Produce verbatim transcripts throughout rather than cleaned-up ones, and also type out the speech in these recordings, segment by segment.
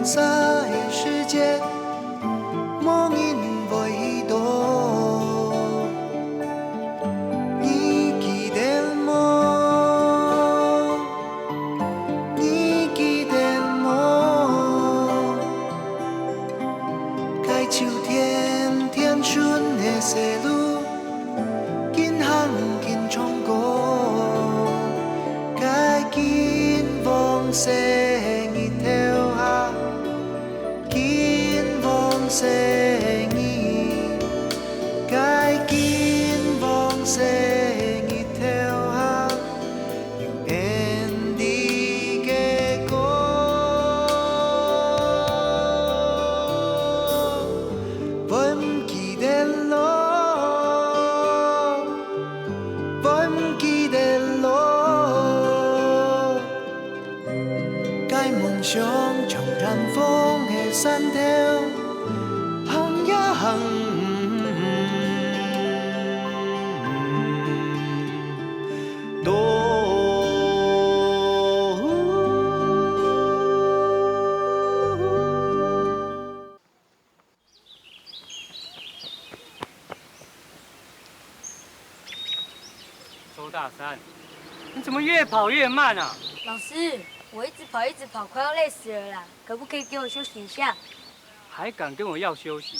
个時節，無人會去渡。你記得無？你記得無？該秋天，天順个細路，緊行緊唱歌，該金黃色日頭下。 金黃色日，該金黃色日頭下，有𫣆俚个歌，會毋記得路，會毋記得路。 該夢想像遠方个山頭，行呀行，到。周大山，你怎么越跑越慢啊？老师，我一直跑，一直跑，快要累死了啦！可不可以给我休息一下？还敢跟我要休息？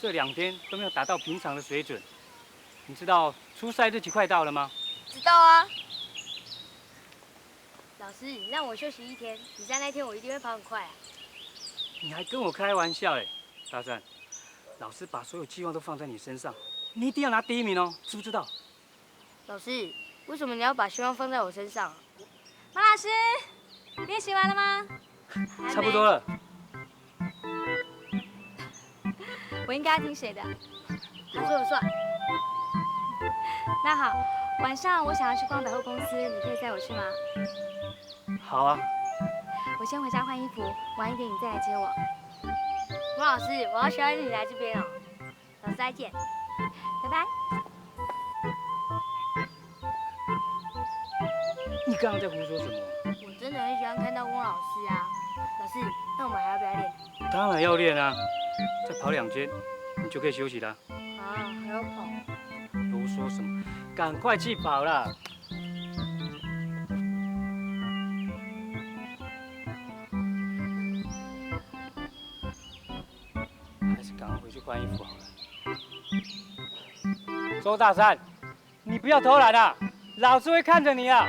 这两天都没有达到平常的水准。你知道初赛日期快到了吗？知道啊。老师，你让我休息一天，比赛那天我一定会跑很快啊。你还跟我开玩笑欸，大山。老师把所有寄望都放在你身上，你一定要拿第一名哦，知不知道？ 老师，为什么你要把希望放在我身上？马老师，练习完了吗？差不多了。我应该要听谁的？他说了算。那好，晚上我想要去逛百货公司，你可以载我去吗？好啊。我先回家换衣服，晚一点你再来接我。吴老师，我要需要你来这边哦。 老师再见，拜拜。你刚刚在胡说什么？我真的很喜欢看到翁老师啊。老师，那我们还要不要练？当然要练啊，再跑两圈，你就可以休息了。啊，还要跑？啰嗦什么？赶快去跑啦！还是赶快回去换衣服好了。周大山，你不要偷懒啊！老师会看着你啊！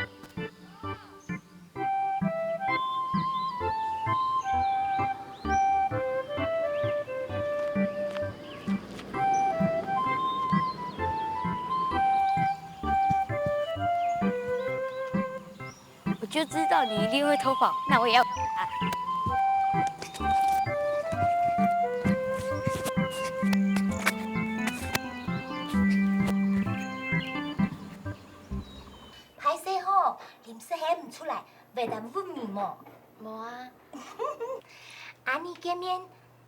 我就知道你一定会偷跑，那我也要。歹勢吼，臨時喊毋出來，會當問你無？無啊。恁仔見面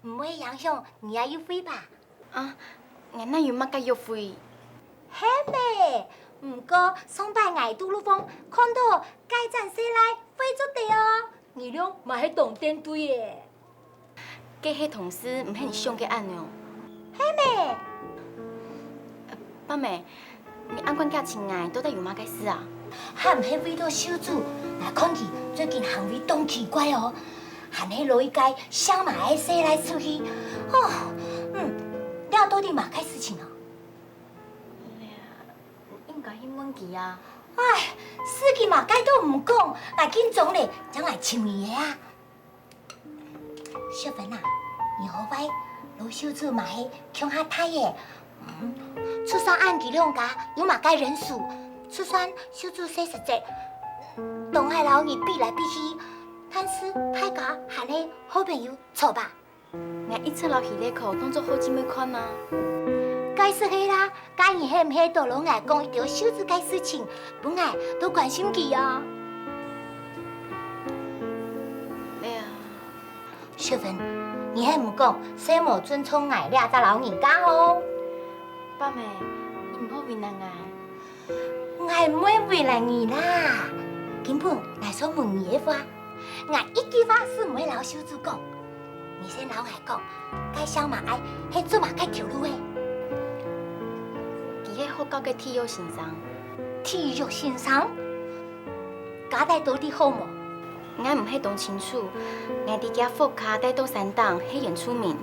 毋會影響你个約會吧？啊，𠊎哪有麼个約會？係咩？毋過上擺𠊎在路項看到該隻細賴會著个哦，你倆嘛係當登對个。該係同事，毋係你想个恁樣。係咩？呃，八妹， 你恁關心𠊎到底有麼个事啊？還毋係為著秀珠，𠊎看佢最近行為當奇怪哦，還係摎一個姓馬个細賴出去。哦，嗯，這到底麼个事情啊？應該去問佢啊。唉，事情麼个都毋講，𠊎緊張咧，正來尋你个啊！ 雪芬啊，你好歹，摎秀珠嘛係共下大个。嗯，就算恁佢兩家有麼个人數，就算秀珠細十隻，當係摎你比來比去，但是大家還係好朋友，著吧？𠊎一直摎喜樂可當做好姊妹看啊。該就係啦， 該你係毋係多摎𠊎講一兜秀珠个事情，分𠊎多關心佢啊？哎呀，雪芬，你係毋講，細妹尊重𠊎這隻老人家哦？八妹，你毋好為難𠊎。𠊎毋會為難你啦。根本𠊎想問你个話，𠊎一句話就毋會摎秀珠講。你先摎𠊎講，該蕭馬哀係做麼个頭路个？佢係學校个體育先生。體育先生？家底到底好無？𠊎毋係當清楚，𠊎知厥屋下戴到山頂係原住民。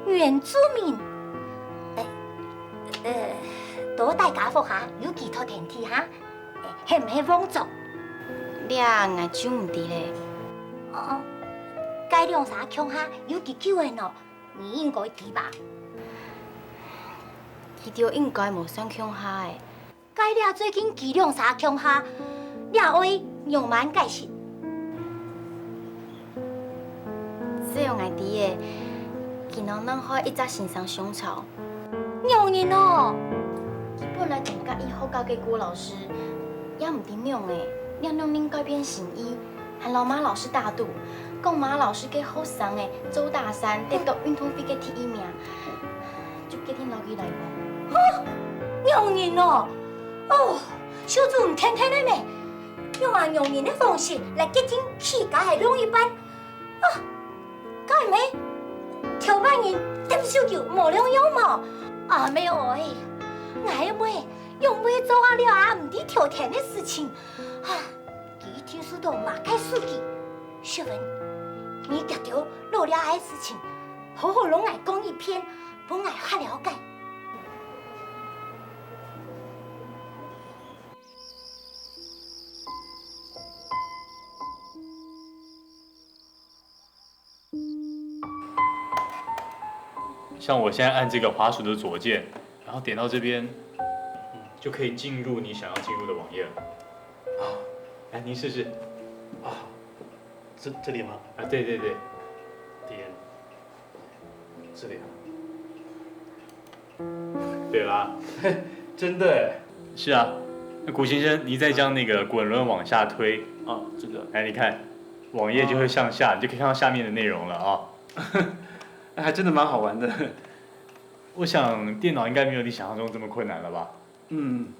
原住民？呃，呃，到底厥屋下有幾多田地哈？ 係毋係王族？這𠊎就毋知咧。哦，該兩儕共下有幾久了呢？你應該知吧？佢兜應該無算共下个。該這最近佢兩儕共下，這愛仰般解釋？ 只有𠊎知个，佢兩儕害一隻先生上吊。仰形哦？佢本來當合意學校个郭老師，也毋知仰仔，這兩年改變心意，還摎馬老師打賭，講馬老師个學生仔做打山得到運動會个第一名，就決定摎佢來往。仰形哦？哦，小子毋天天个咩？用恁仰形个方式來決定自家个另一半， 啊，該毋係頭擺人㧒手球無兩樣無？阿姆哀，𠊎个妹仰會做啊這啊毋知頭天个事情？啊，佢一定受到麼个刺激？秀文，你遽遽摎這个事情，好好摎𠊎講一遍，分𠊎較了解。 像我現在按這個滑鼠的左鍵，然後點到這邊，就可以進入你想要進入的網頁了。啊，來，您試試。啊，這，這裡嗎？啊，對，對，對。點。這裡啊。對啦。真的耶。是啊，那古先生，你再將那個滾輪往下推。哦，這個。哎，你看，網頁就會向下，你就可以看到下面的內容了啊。那還真的蠻好玩的。我想電腦應該沒有你想象中這麼困難了吧？嗯。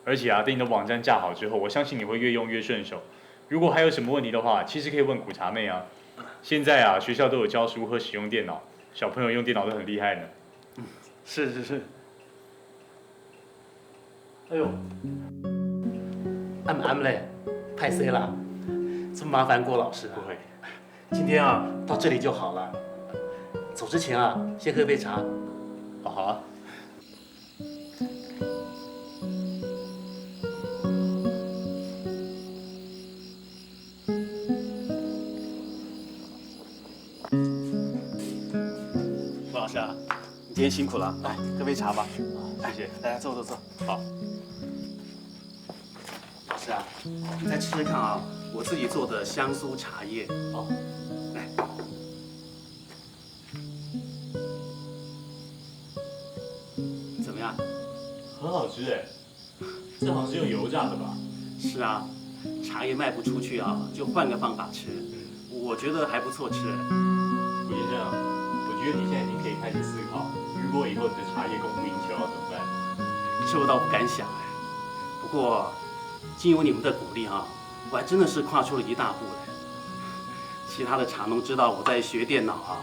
而且啊，等你的網站架好之後，我相信你會越用越順手。如果還有什麼問題的話，其實可以問苦茶妹啊。現在啊，學校都有教如何使用電腦，小朋友用電腦都很厲害呢。是，是，是。哎呦，暗暗嘞，歹勢啦，真麻煩郭老師啊。不會。今天啊，到這裡就好了。走之前啊，先喝杯茶。哦，好啊。 郭老師啊，你今天辛苦了，來，喝杯茶吧。謝謝。來，來，坐，坐，坐。好。老師啊，你再吃吃看啊，我自己做的香酥茶葉。哦。來。 怎麼樣？很好吃欸，這好像是用油炸的吧？是啊，茶葉賣不出去啊，就換個方法吃。我覺得還不錯吃欸。古先生啊，我覺得你現在已經可以開始思考，如果以後你的茶葉供不應求要怎麼辦？這我倒不敢想欸。不過，經由你們的鼓勵啊，我還真的是跨出了一大步欸。其他的茶農知道我在學電腦啊，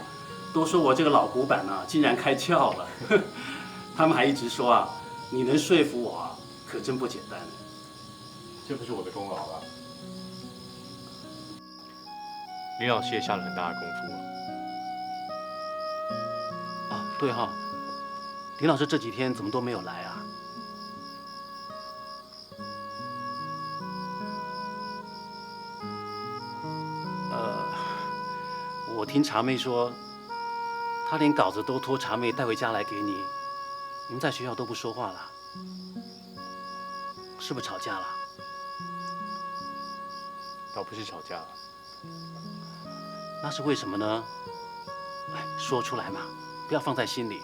都說我這個老古板啊，竟然開竅了。他們還一直說啊，你能說服我啊，可真不簡單。這不是我的功勞了。林老師也下了很大的功夫啊。啊，對哈，林老師這幾天怎麼都沒有來啊？ 呃，我聽茶妹說，她連稿子都託茶妹帶回家來給你，你們在學校都不說話啦？是不是吵架啦？倒不是吵架了。 那是為什麼呢？哎，說出來嘛，不要放在心裡。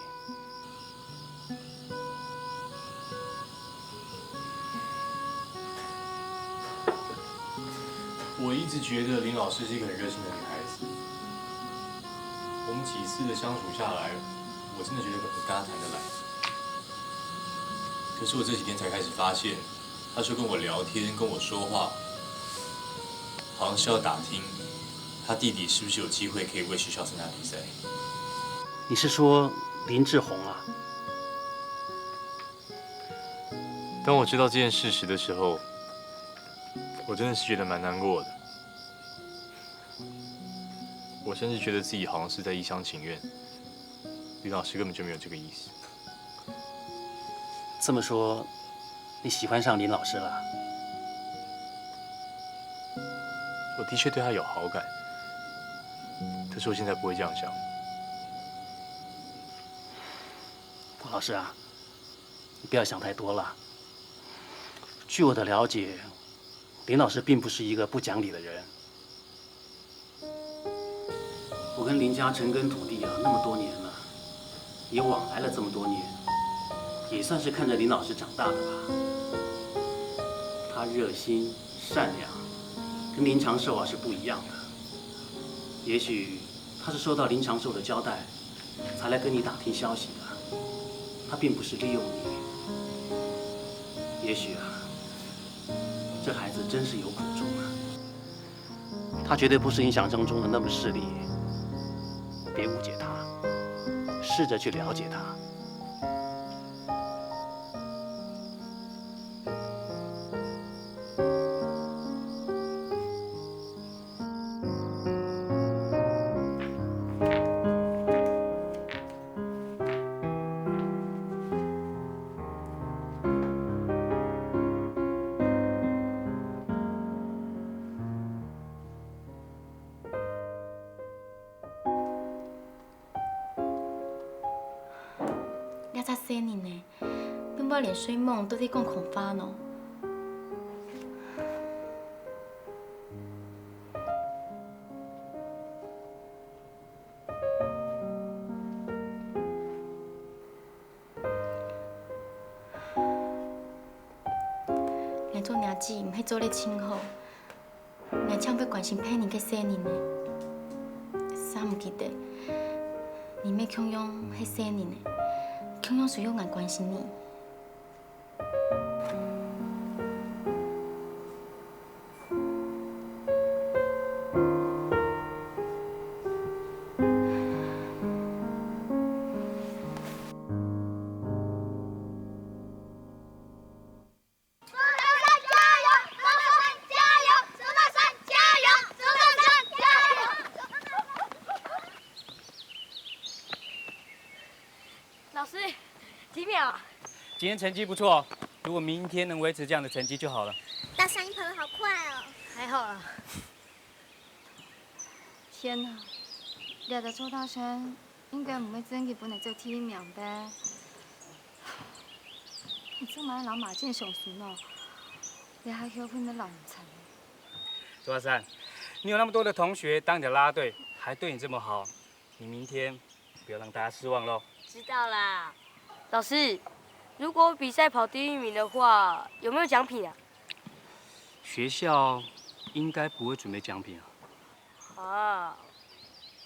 我一直覺得林老師是一個很熱心的女孩子。我們幾次的相處下來，我真的覺得很跟她談得來。可是我這幾天才開始發現， 他說跟我聊天，跟我說話，好像是要打聽他弟弟是不是有机会可以为学校参加比赛？你是说林志宏啊？当我知道这件事实的时候，我真的是觉得蛮难过的。我甚至觉得自己好像是在一厢情愿，林老师根本就没有这个意思。这么说，你喜欢上林老师了？我的确对他有好感，可是我现在不会这样想。王老师啊，你不要想太多了。据我的了解，林老师并不是一个不讲理的人。我跟林家深耕土地啊，那么多年了，也往来了这么多年，也算是看着林老师长大的吧。他热心善良，跟林长寿啊是不一样的。也许他是受到林长寿的交代，才来跟你打听消息的。他并不是利用你。也许啊，这孩子真是有苦衷啊。他绝对不是你想象中的那么势利，别误解他，试着去了解他。 這隻細人仔，本來連睡夢都在講空話呢。𠊎做若姊毋係做得盡好。 𠊎正會關心別人个細人仔。煞毋記得，你乜共樣係細人仔，共樣需要𠊎關心你。 老師，第一名啊！今天成绩不错，如果明天能维持这样的成绩就好了。大山，你跑得好快哦！还好啦。天哪，這隻周大山 應該毋會真个分你做第一名吧？你做麼个摎馬健相輸呢？這下後悔都來毋及。周大山，你有那麼多的同學當你的啦啦隊，還對你這麼好，你明天不要讓大家失望嘍。知道啦。老師，如果比賽跑第一名的話，有沒有獎品啊？學校應該不會準備獎品啊。 啊，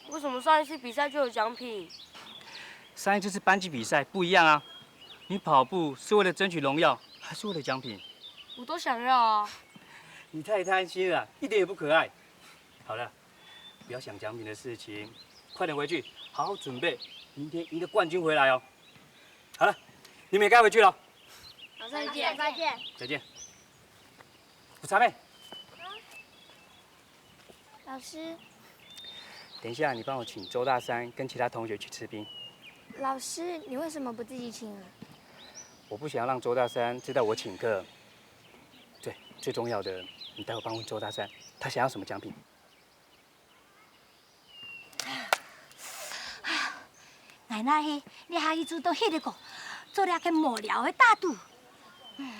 為什麼上一次比賽就有獎品？上一次是班級比賽，不一樣啊。你跑步是為了爭取榮耀，還是為了獎品？我都想要啊。你太貪心了，一點也不可愛。好了，不要想獎品的事情，快點回去，好好準備，明天贏得冠軍回來哦。好了，你們也該回去了。老師再見。再見。再見。有差沒？ 老師，等一下，你幫我請周大山跟其他同學去吃冰。老師，你為什麼不自己請啊？我不想要讓周大山知道我請客。對，最重要的，你待會幫我問周大山，他想要什麼獎品。 𠊎若係這下去主動歇一个，做這个無聊个打賭。嗯，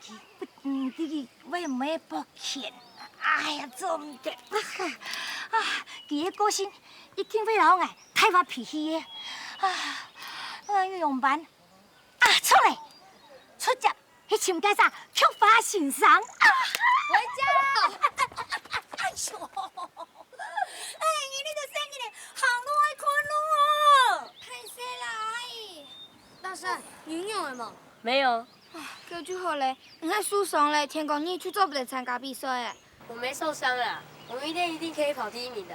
佢不，嗯，佢會毋會發現？哎呀，做毋得！啊，佢个個性一定會摎𠊎大發脾氣个。啊，哎，仰般？啊，著咧！直接 去尋該隻菊花先生。啊！回家。哎喲，哎，你這細人仔，行路愛看路哦。歹勢啦，阿姨。大山，你有仰仔無？沒有。啊，該就好咧，你若受傷咧，天光日就做毋得參加比賽咧。我沒受傷啦，我明天一定可以跑第一名的。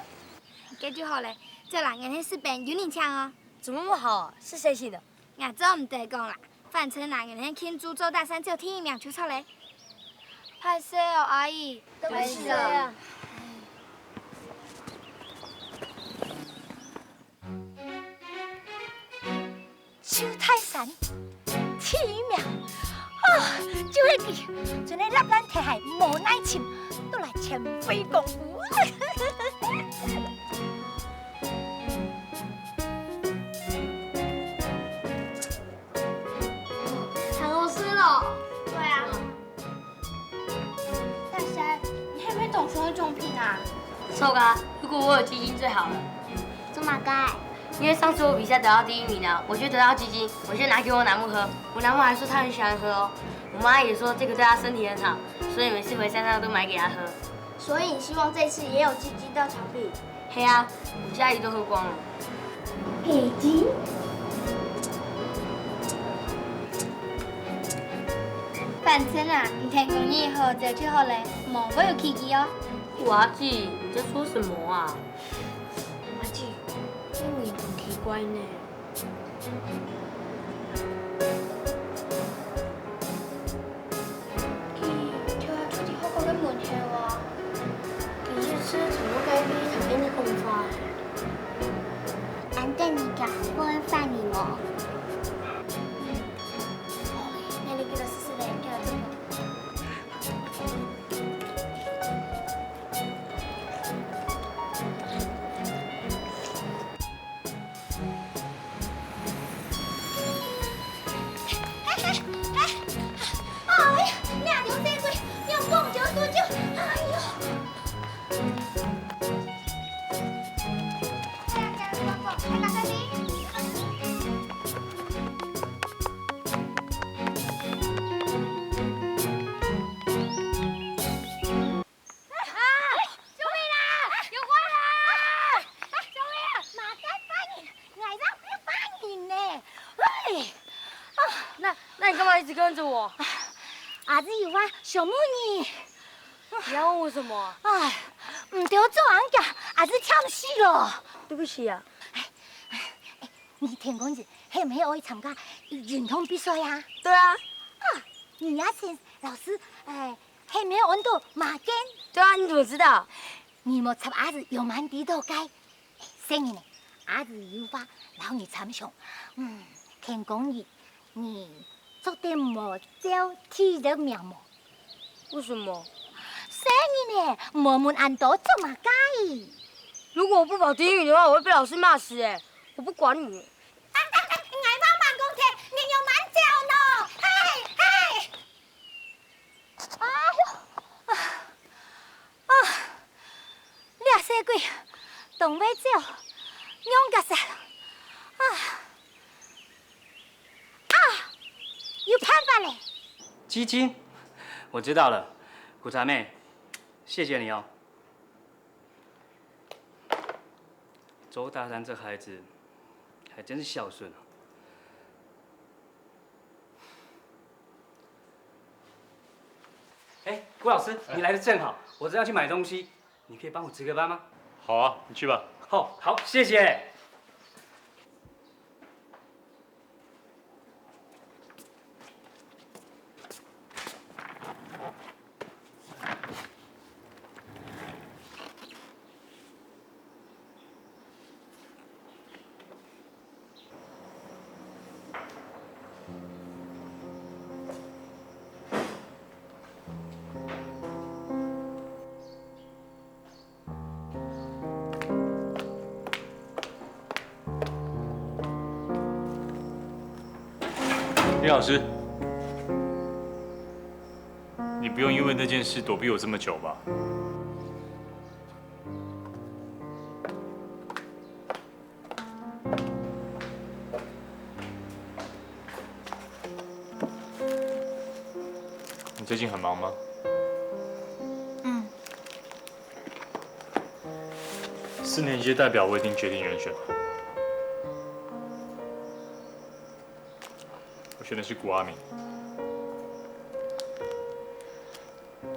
該就好了，再來，𠊎係食飯有人請哦。怎麼那麼好啊？是誰請的？𠊎做毋得講啦，反正啦，𠊎係慶祝做大山走第一名就著了。歹勢哦，阿姨。對不起啊。 去大山，第一名。啊，就係佢，準係立爛鐵鞋無耐尋，都來前輩功夫。很好吃了。對啊。 大山，你還沒懂什麼獎品啊？臭咖，如果我有雞精最好了。做麼个？因為上次我比賽得到第一名啊，我就得到雞精，我就拿給我男朋友喝。我男朋友還說他很喜歡喝哦。我媽也說這個對他身體很好，所以每次回山上都買給他喝。所以你希望這次也有雞精到場比？ 係啊，我家裡都喝光了。雞精？反正啊，你天光日好走就好了，莫會有奇蹟哦。阿姊，你在說什麼啊？阿姊，這人很奇怪呢。 佢跳下出去學校个門口啊！佢一直坐到該位聽𠊎等講話。恁樣你講會煩你無？你來，你來試試咧，你來做。 哎呀，那條細鬼，用光腳手就，哎呦！哎呀，哎呀，哎呀，哎呀！ 啊！救命啊！有壞人！救命啊！麼个壞人？𠊎正毋係壞人呢！哎！啊！那，那你幹嘛一直跟著我？阿姊有話想問你。你要問我什麼啊？哎，毋著做恁樣，阿姊忝死了。對不起啊。哎，哎，你天光日係毋係愛參加運動比賽啊？對啊。啊，你也請老師，哎， 係無安到麼个？對啊，你怎麼知道？你莫插阿姊有蠻知道个。細人仔，阿姊有話摎你參詳。嗯，天光日，你做得莫走第一名無？為什麼？細人仔，莫問恁多做麼个？如果我不跑第一名的話，我會被老師罵死欸！我不管你。哎，哎，哎，𠊎話吂講忒，你又慢走呢！嘿，嘿！ 哎喲，啊，啊，這細鬼，當會走，仰結煞，啊，啊，有辦法咧！雞精，我知道了，苦茶妹，謝謝你哦。周大山這孩子，還真是孝順啊。 哎，郭老師，哎。你來得正好，我正要去買東西，你可以幫我值個班嗎？好啊，你去吧。好，好，謝謝。 李老師，你不用因為那件事躲避我這麼久吧？ 你最近很忙嗎？嗯。四年級代表我已經決定人選了。我選的是古阿明。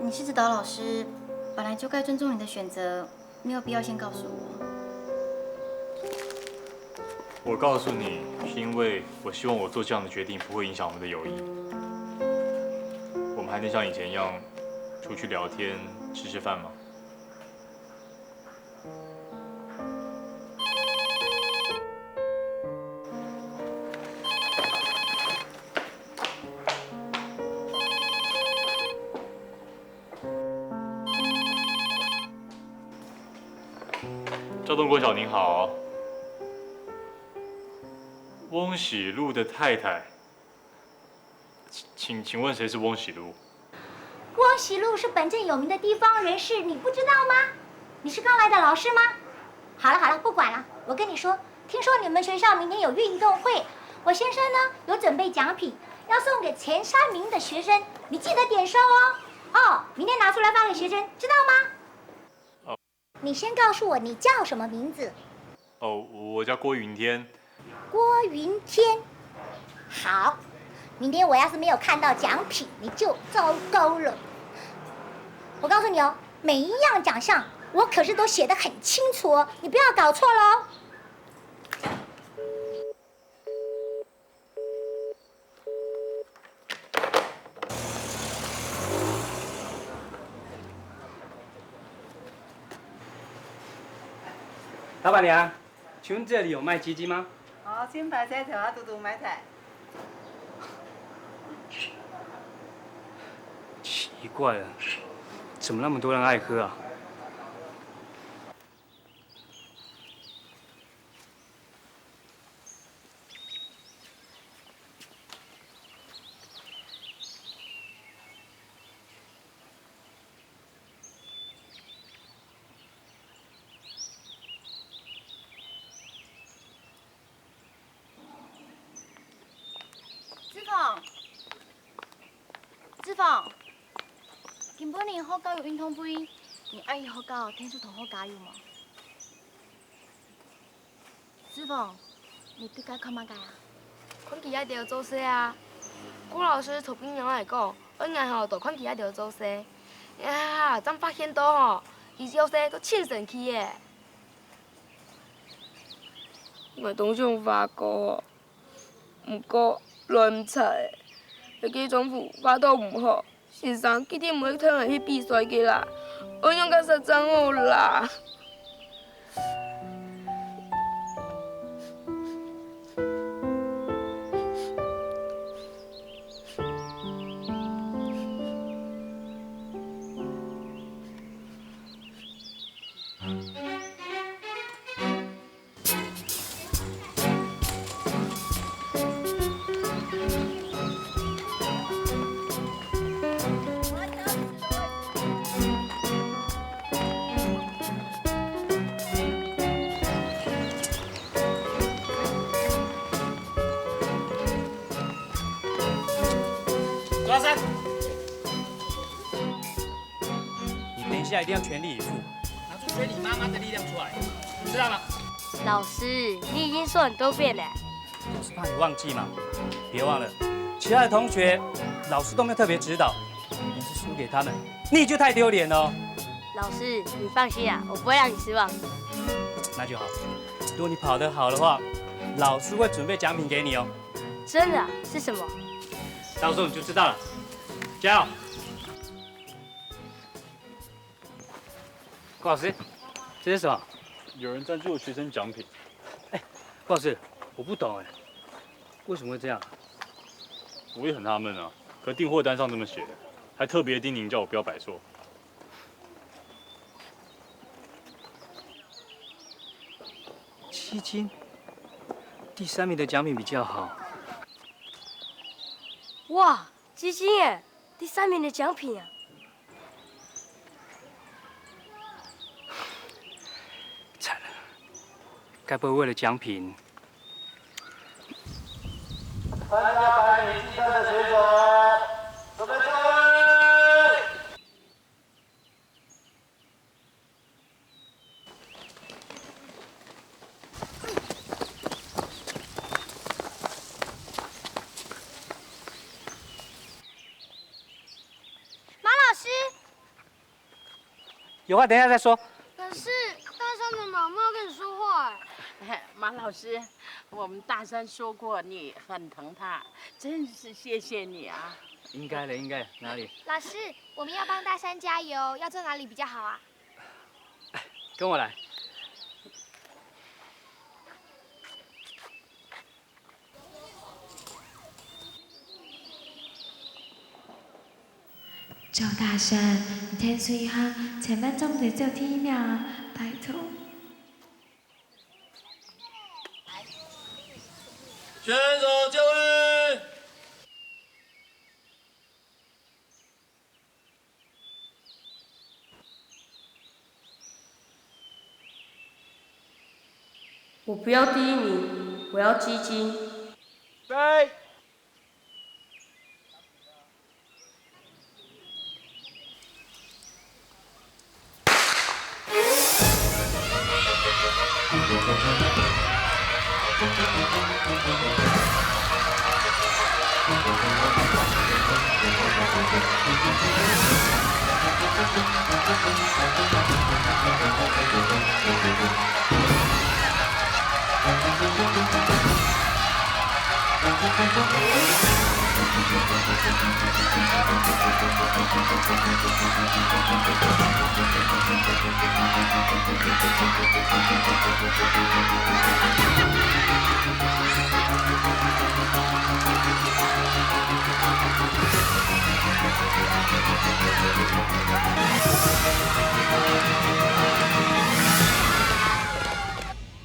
你是指導老師，本来就该尊重你的选择，没有必要先告诉我。我告诉你，是因为我希望我做这样的决定不会影响我们的友谊。我们还能像以前一样出去聊天、吃吃饭吗？肇东国小您好，翁喜路的太太，请请问谁是翁喜路？翁喜路是本镇有名的地方人士，你不知道吗？你是刚来的老师吗？好了好了，不管了，我跟你说，听说你们学校明天有运动会，我先生呢有准备奖品，要送给前三名的学生，你记得点收哦。哦，明天拿出来发给学生，知道吗？你先告诉我你叫什么名字？哦，我叫郭云天。郭云天。好，明天我要是没有看到奖品，你就糟糕了。我告诉你哦，每一样奖项我可是都写得很清楚哦，你不要搞错了哦。老板娘，请问这里有卖鸡精吗？哦，先排队，頭下堵堵買菜。奇怪了，怎么那么多人爱喝啊？志峰，志峰，今晡日學校有运动会，你愛去學校，聽說同學加油無？志峰，你對該看麼个啊？看佢兜做事啊！顧老師頭擺摎𠊎講，愛𠊎吼多看佢兜做事。呀，正發現到吼，佢做事都盡神奇耶！𠊎當想發哥。 毋過，亂毋掣，該个丈夫畫到毋好，先生決定毋會㧡𠊎去比賽个啦。愛仰結煞正好啦？ 抓山！你等一下一定要全力以赴，拿出全你妈妈的力量出来，知道吗？老师，你已经说很多遍了。我是怕你忘记嘛。别忘了，其他的同学，老师都没有特别指导，你是输给他们，你就太丢脸了哦。老师，你放心啊，我不会让你失望。那就好。如果你跑得好的话，老师会准备奖品给你哦。真的啊？是什么？到时候你就知道了。加油！顾老师，这是什么？有人赞助学生奖品。顾老师，我不懂哎，为什么会这样？我也很纳闷啊，可订货单上这么写的，还特别叮咛叫我不要摆错。七金，第三名的奖品比较好。哇，七金耶！第三名的奖品啊！惨了，该不会为了奖品？参加百米计赛的选手，准备就位。 马老师，有话等一下再说。可是大山的妈妈跟你说话哎。马老师，我们大山说过你很疼他，真是谢谢你啊。应该的，应该的，哪里？老师，我们要帮大山加油，要坐哪里比较好啊？跟我来。 赵大山，你聽水下，千萬做毋得走地面啊，拜託。全手就位。 我不要第一名，我要基金。对。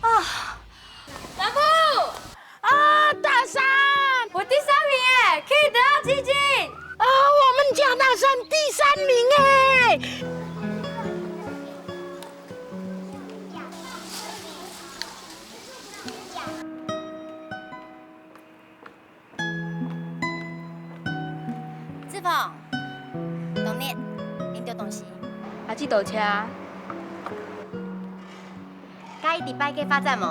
啊，老母！啊，大山！我第三名哎，可以得到基金。啊，我们家大山第三名哎。 志峰，東日，恁多東西。阿姊多謝。佮意這擺个畫展無？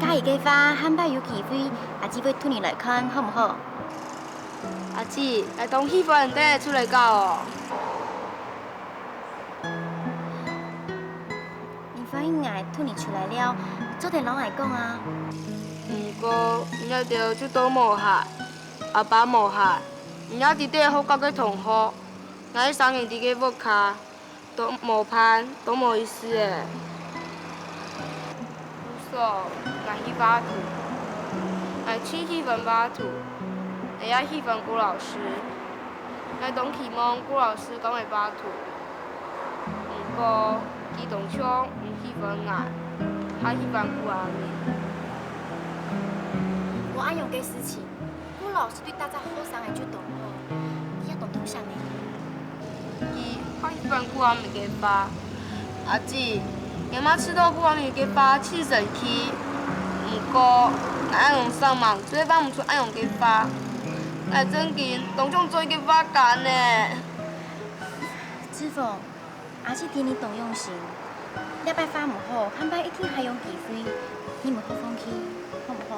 佮意个畫，下擺有機會，阿姊會㧡你來看，好毋好？阿姊，𠊎當喜歡等下出來搞哦。 你歡喜𠊎㧡你出來尞，做得摎𠊎講啊。毋過，你兜就都無閒，阿爸無閒，你也知得學校个同學，𠊎一儕人在該屋下，都無伴，都無意思欸。故所，𠊎去畫圖，𠊎盡喜歡畫圖，𠊎也喜歡顧老師。 𠊎當期望顧老師教𠊎畫圖，毋過佢當像毋喜歡𠊎，較喜歡顧阿明。無恁樣个事情，顧老師對逐隻學生仔就當好，佢也當疼惜你。佢較喜歡顧阿明个畫， 阿姊，𠊎嘛試著顧阿明个畫盡生趣，毋過𠊎恁樣煞猛，就係畫毋出恁樣个畫。𠊎正經當想做一個畫家呢。志峰，阿姊知你當用心，這擺畫毋好，下擺一定還有機會，你毋好放棄，好毋好？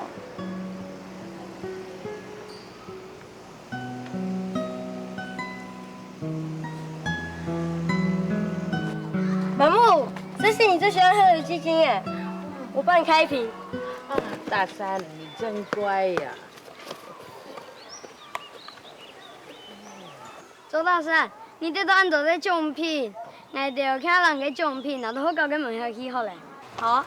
媽媽，這是你最喜歡喝的雞精耶，我幫你開一瓶。啊，大山，你真乖呀。鍾大山，你得到恁多个獎品，𠊎兜其他人个獎品拿到學校个門口去好了。好啊。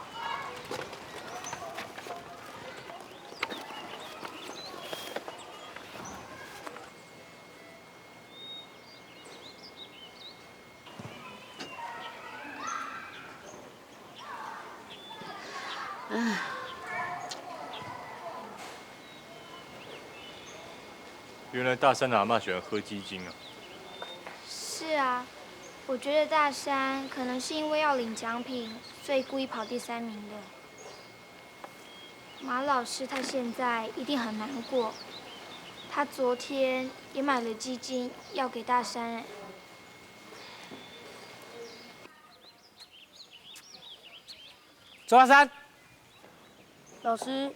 原來大山的阿嬤喜歡喝雞精啊。是啊，我覺得大山可能是因為要領獎品，所以故意跑第三名的。 馬老師他現在一定很難過，他昨天也買了雞精要給大山欸。鍾大山，老師，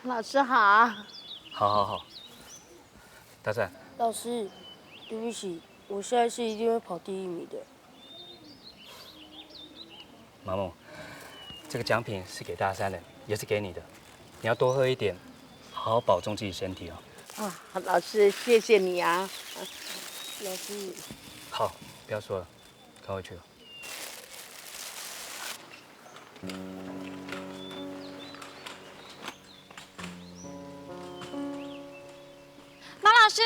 老師好。好好好，大山。老師，對不起，我下一次一定会跑第一名的。马木，这个奖品是给大三的，也是给你的，你要多喝一点，好好保重自己身体哦。啊，老师，谢谢你啊。老师，好，不要说了，快回去了。马老师，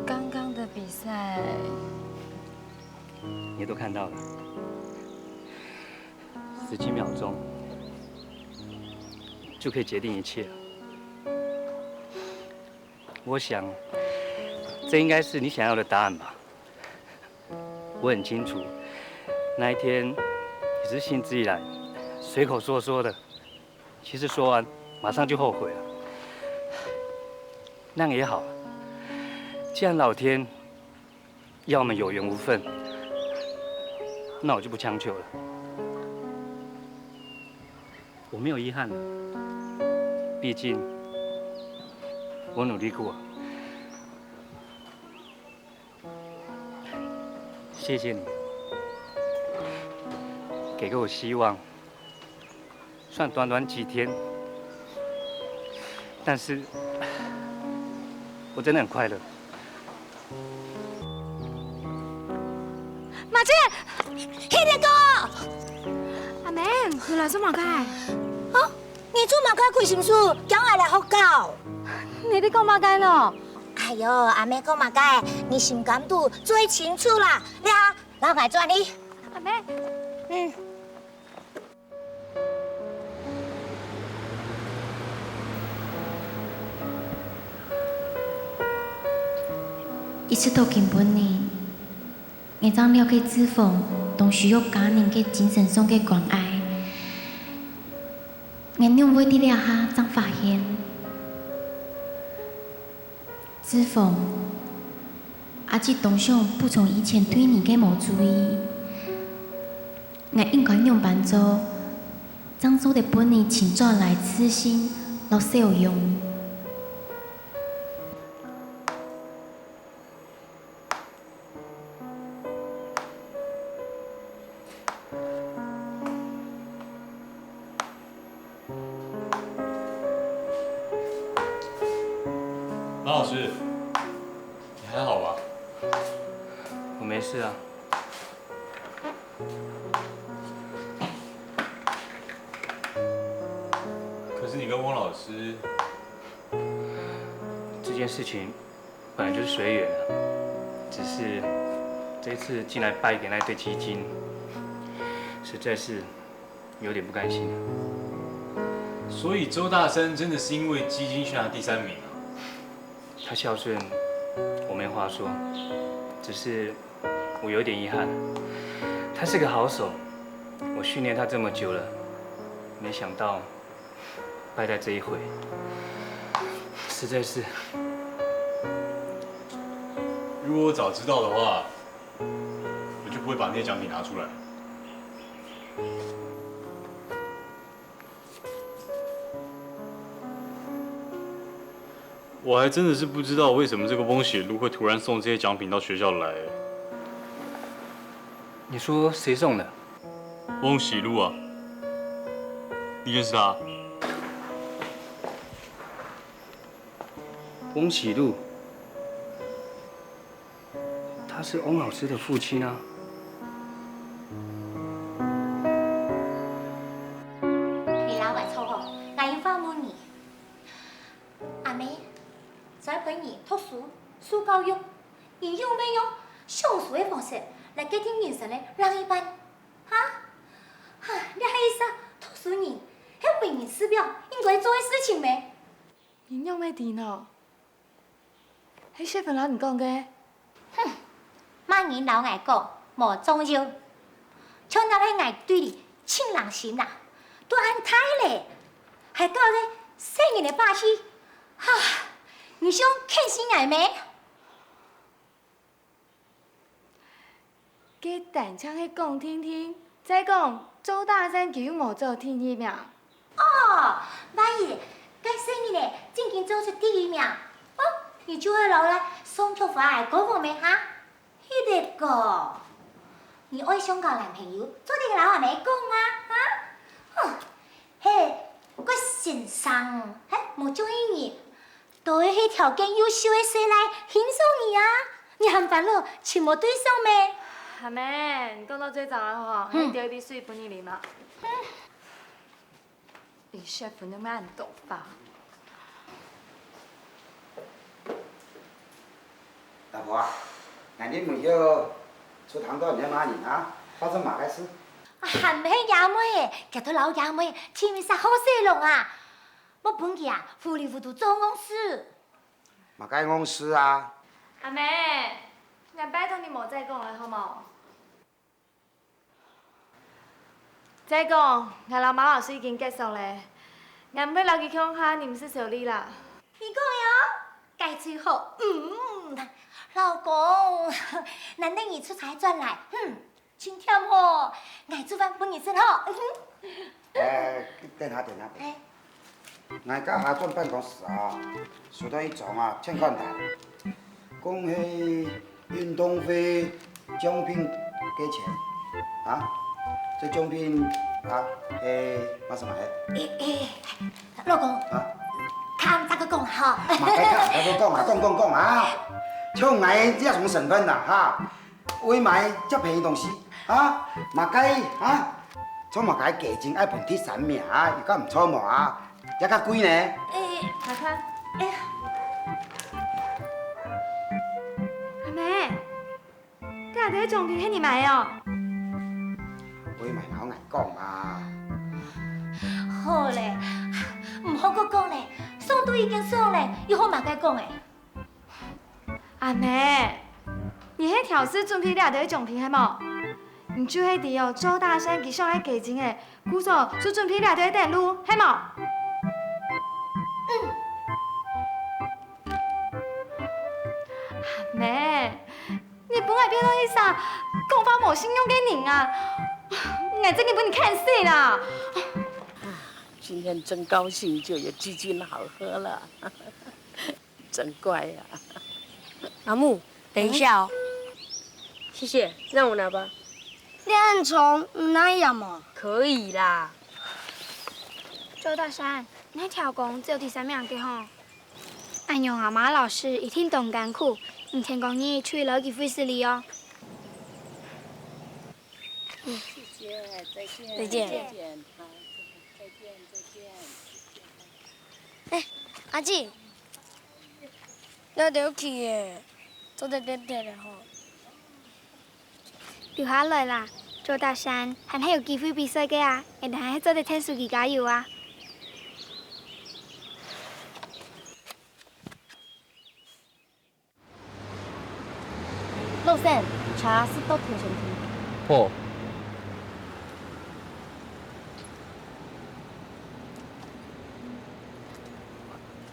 刚刚的比赛，你都看到了，十几秒钟就可以决定一切了。我想，这应该是你想要的答案吧。我很清楚，那一天你只是兴致一来，随口说说的，其实说完马上就后悔了。那样也好，既然老天要我们有缘无分，那我就不强求了。我没有遗憾了，毕竟我努力过。谢谢你，给过我希望。 虽然短短几天，但是我真的很快乐。马姐，兄弟哥，阿妹，你来做么个？啊，你做么个开心事？叫我来学校。你在讲么个呢？哎哟，阿妹讲么个？你心肝肚最清楚啦。来啊，让我转你。阿妹，嗯。 一直到今晡日，𠊎正了解志峰當需要家人个精神上个關愛。𠊎仰會在這下正發現，志峰阿姊當想補償以前對你个無注意。 𠊎應該仰般做，正做得分你尋轉來自信摎笑容？马老师，你还好吧？我没事啊。 可是你跟汪老师这件事情本来就是随缘啊，只是这一次进来拜给那对基金，实在是有点不甘心。所以周大山真的是因为基金选他第三名啊？他孝顺，我没话说，只是我有点遗憾。他是个好手，我训练他这么久了，没想到败在这一回，实在是……如果我早知道的话，我就不会把那些奖品拿出来。 我还真的是不知道为什么这个翁喜路会突然送这些奖品到学校来。你说谁送的？翁喜路啊，你认识他？翁喜路，他是翁老师的父亲啊。你老外坐好，我有话问你。阿妹， 在陪你读书、受教育，你有没有享受的方式来决定人生的另一半？哈？哈，你还是读书人，是为人师表应该做的事情咩？你仰会知呢？係雪芬老你讲个。 哼，麼人摎𠊎講無重要？像若係𠊎對你盡冷心啦，都恁大咧，還搞个細人个把戲，哈，你想騙死𠊎咩？該單淨係講定定，再講周大山佢又無做第一名。哦，萬一該細人仔正經做出第一名，哦，你就會留來送菊花个歌無咩哈？ 係个，你愛相交男朋友，做得摎阿姆講啊，哈？哦，嘿，該先生，嘿，無中意你，都係條件優秀个細賴欣賞你啊，你還煩惱尋無對象咩？阿姆，你講到這種啊吼，嗯。還有一杯水分你啉啊。嗯。 你食飯都慢多吧。老婆啊，𠊎等問候出堂到你个麼人啊？發生麼个事？啊，還毋係厥妹，佢都摎厥妹尋一儕好婿郎啊！莫分佢啊，糊里糊塗做戇事。麼个戇事啊？阿姆，𠊎拜託你莫再講了，好無？ 再講，𠊎摎馬老師已經結束了，𠊎毋會摎佢共下認識小麗啦。你講个哦，該最好。嗯，老公，難得你出差轉來，哼，真忝吼，𠊎煮飯分你食吼。哎，等下，等下，等下。哎。 𠊎這下轉辦公室啊，收到一張啊，欠款單，講係運動會獎品个錢啊，這獎品啊，係麼个麼个？欸，欸，老公，啊？較暗再過講哈。麼个較暗再過講啊，講講講啊！像𠊎這種身份啊，哈， 會買遮便宜東西啊？麼个啊？做麼个雞精愛分第三名啊？有較毋著無啊？這較貴呢？欸，看看。哎呀，阿姆，這兜獎品係你買个哦？會買摎𠊎講啊？好咧，毋好過講咧，爽都已經爽咧，又好麼个講咧？ 阿姆，你係挑事準備這兜獎品係無？你就係知哦，周大山佢想愛雞精仔，故所就準備這兜等路，係無？阿姆，你分𠊎變做一儕講話無信用个人啊！𠊎真經分你看死啦！今天真高興，就有雞精好喝了。 真乖啊。阿母，等一下哦。謝謝，讓我拿吧。你恁重，你拿會贏無？可以啦。周大山，你係刁工，只有第三名个吼。恁樣啊，馬老師一定當艱苦，你天光日出去摎佢會失禮哦。謝謝，再見。再見。再見，好，再見，再見。 欸，阿姊，這兜去咧，做得跌跌咧吼。留下來啦，周大山，還係有機會比賽个啊，𠊎等還係做得𢯭手佢加油啊。老先生，車駛到頭前去。好。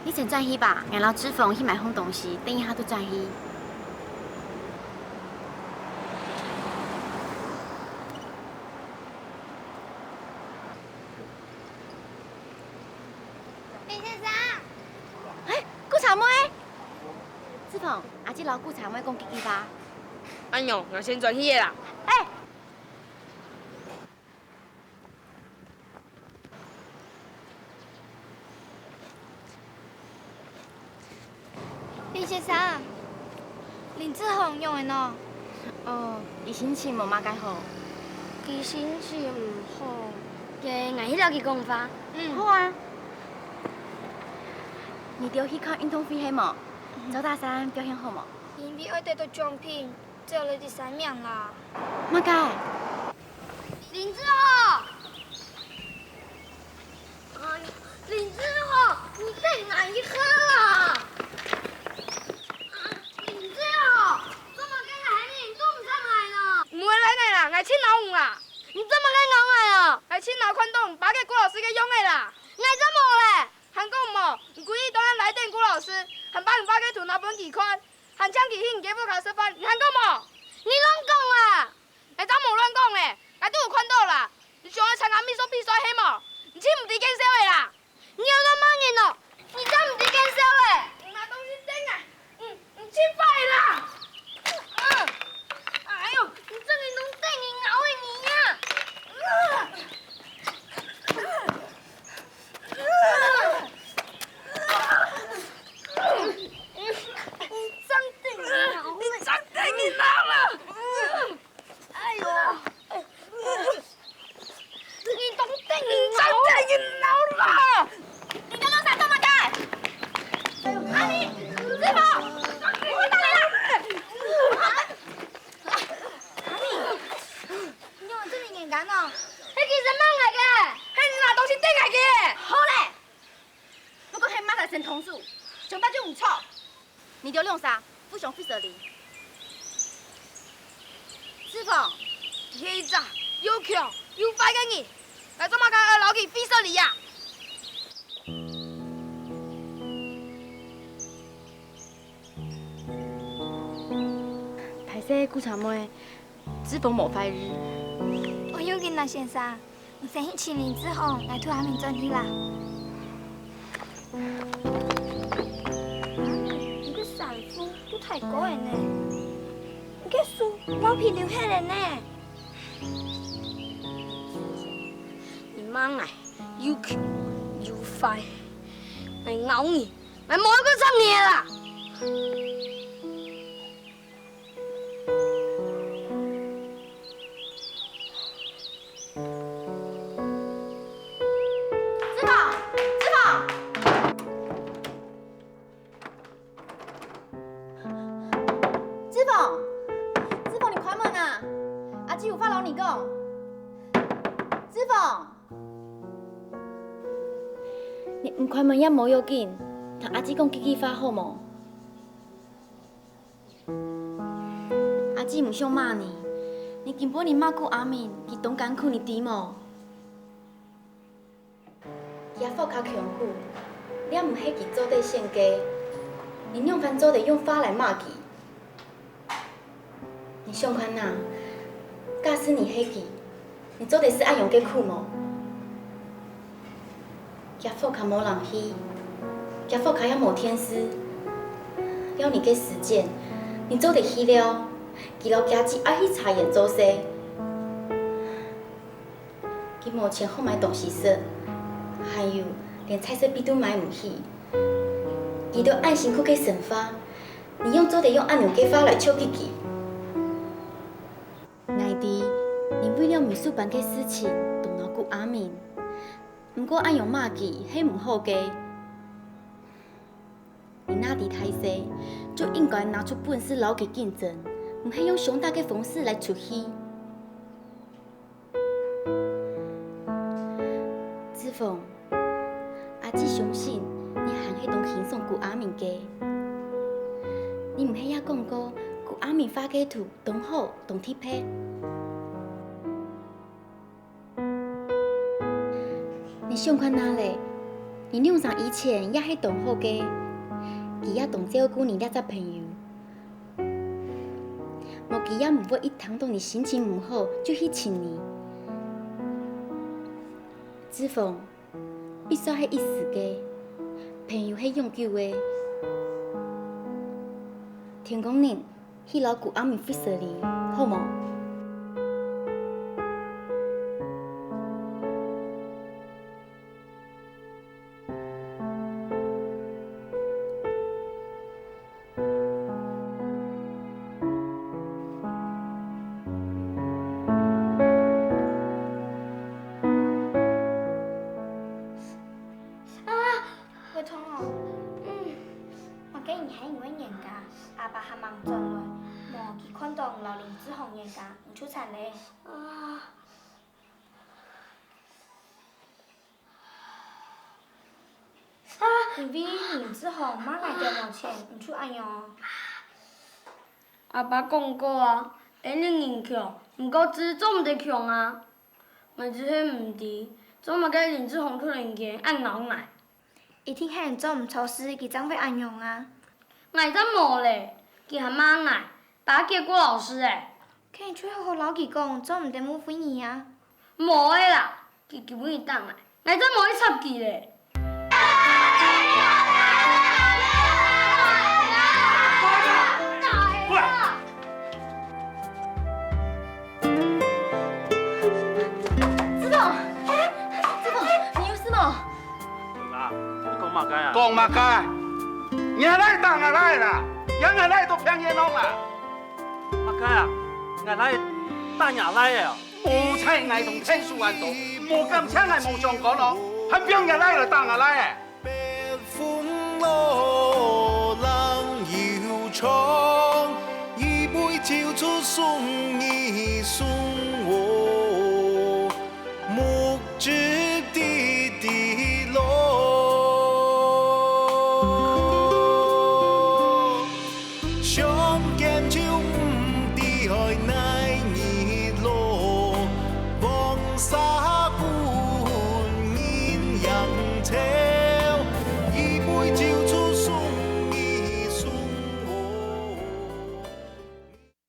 你先轉去吧，𠊎摎志峰去買項東西，等一下就轉去。 林先生。欸，顧茶妹！志峰，阿姊摎顧茶妹講幾句話。恁樣，𠊎先轉去个啦。欸！林先生， 林志宏仰仔呢？哦，佢心情無麼个好。佢心情毋好，該𠊎去摎佢講話。嗯。好啊。你兜去看運動會係無？嗯。周大山表現好無？因為愛得著獎品， 只有落第三名啦。麼个？林志宏！哎喲，林志宏，你等𠊎一下啦！啊，林志宏，做麼个還係你都毋上來呢？毋會來𠊎啦，𠊎盡惱你啦！你做麼个惱𠊎啊？𠊎盡惱看著你爸个顧老師个樣仔啦！𠊎正無咧！還講無，你故意當暗來等顧老師，還把你爸个圖拿分佢看， 還請佢去你个屋下食飯，你還講無？你亂講啊！𠊎正無亂講咧，𠊎都有看著啦。你想愛佮味素比賽係無？你真毋知見笑个啦！你愛講麼人哦？你真毋知見笑个！你拿東西等啊！你，你真壞啦！嗯，哎喲，你真个攏等人咬个你呀！嗯。 你真得人惱，你真得人惱啦！哎喲，你當得人惱，你真得人惱啦！你剛剛在幹嘛的？阿明，師傅，你快點來！阿明，你用這麼嚴格哦？那個是罵我的，那你拿東西對我的。好嘞！ 不過係麼个先動手，想法就毋著。你兜兩儕互相會失禮。志峰，佢係一隻又窮又壞个人，𠊎做麼个愛摎佢會失禮啊？歹勢，苦茶妹， 志峰無壞意。毋要緊啦，先生，你先去清理志峰，𠊎渡阿明轉去啦。阿明，你个衫褲都太高了呢，你个手毛皮流血了呢。你罵𠊎又窮又壞，𠊎咬你，𠊎無愛過插你啦！ 志峰，志峰，志峰，志峰，你開門啊！阿姊有話摎你講。志峰，你毋開門也無要緊，聽阿姊講幾句話好無？ 阿姊毋想罵你，你今晡日罵苦阿明，佢當艱苦，你知無？厥屋下窮苦，這毋係佢做得選个，你仰般做得用話來罵佢？你想看啊，假使你係佢， 你做得食恁樣个苦無？厥屋下無冷氣，厥屋下也無電視，要你个時間，你做得去尞，佢摎厥姊愛去茶園做事。佢無錢好買東西食，還有連菜色比都買毋起，佢兜恁辛苦个生活，你仰做得用恁樣个話來笑佢？ 𠊎知，你為了美術班个事情，動惱苦阿明。毋過恁樣罵佢係毋好个。你若知大細，就應該拿出本事摎佢競爭，毋係用相打个方式來出氣。志峰， 阿姊相信你還係當欣賞苦阿明个。你毋係也講過，苦阿明畫个圖當好、當特別？你想看啊咧，你兩儕以前也係當好个，佢也當照顧你這隻朋友。無佢也毋會一聽到你心情毋好就去尋你。志峰， 一煞係一時个，朋友係永久个。天光日，去摎苦阿明會失禮，好無？ 啊，會痛哦。嗯，麼个你還毋會冤家，阿爸還吂轉來，無佢看到你摎林志宏冤家，你就慘咧。啊。 啊，因為林志宏罵𠊎兜無錢，你就恁樣。阿爸講過啊，恩人窮，毋過志做毋得窮啊。𠊎只係毋知，做麼个林志宏突然間恁惱𠊎。一定係你做毋著事，佢正會恁樣啊。𠊎正無咧，佢還罵𠊎， 爸結果老師欸。該你就好好摎佢講，做毋得誤會你啊。無欸啦，佢根本就打𠊎，𠊎正無去插佢咧。志峰，志峰，你有事無？啊，你講麼个啊？講麼个？若倈打吾倈啦，也吾倈都病院弄啦。麼个啊？吾倈打若倈仔哦？ 無在𠊎同陳淑安到，無感謝𠊎無相干咯，還放若倈來打吾倈仔。北風落，冷又長，一杯酒出送你送我，目汁滴滴落。